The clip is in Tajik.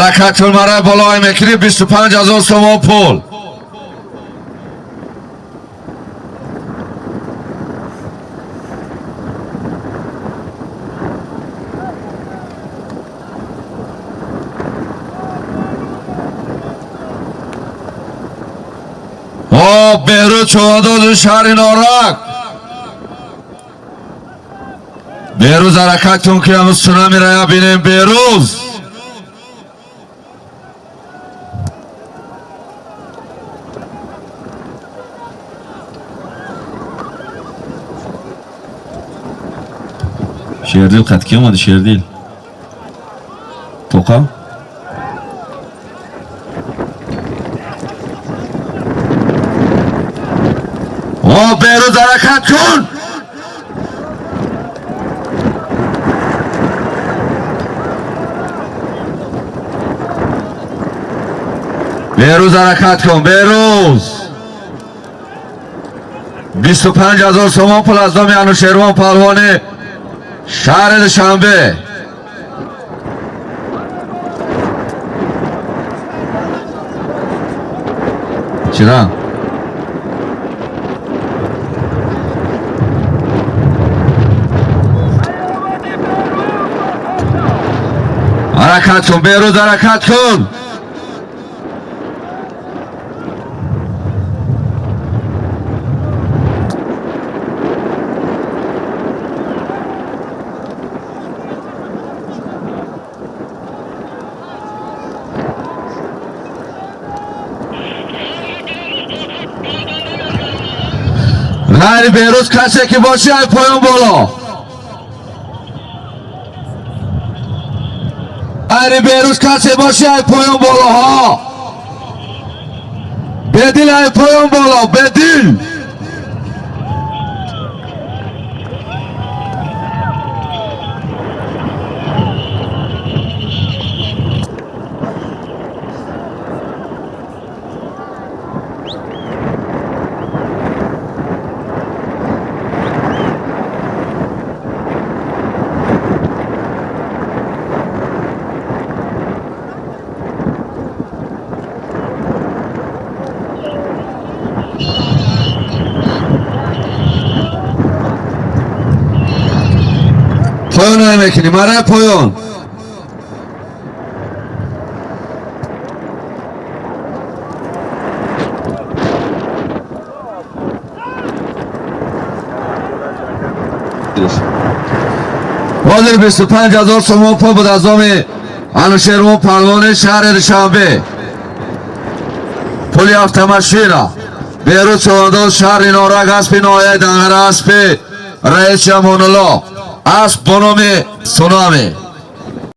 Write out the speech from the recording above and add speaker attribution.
Speaker 1: Ҳаракат кун, марай болои мекунӣ 25 000 сомон пул. О, Беҳрӯз чувандози шаҳри Норак. Беҳрӯз, ҳаракат кун, ки ҳамуз цунамира бинем, Беҳрӯз.
Speaker 2: Шердил қад ки омади, Шердил? Тоқа?
Speaker 1: О, Беҳрӯз, ҳаракат кун. Беҳрӯз, ҳаракат кун, Беҳрӯз. 25 000 сомон пул аз номи Анушервон паҳлвони шаҳри Душанбе. Чира? Ҳаракат кун, Беҳрӯз, ҳаракат кун. Ғайри Беҳрӯз касе ки бошӣ, ай поён боло. Ғайри Беҳрӯз касе бошӣ, ай поён боло, ҳо. Бедил, ай поён боло, Бедил. Поён намекунӣ, марай поён. Ҳозир 25 000 сомон пул буд аз номи Анушервон паҳлвони шаҳри Душанбе. Пули автомашина. Беҳрӯз чувандоз, шаҳри Норак, аспи ноҳияи Данғара, аспи раис Ҷамонулло. Асп бо номи Сунами.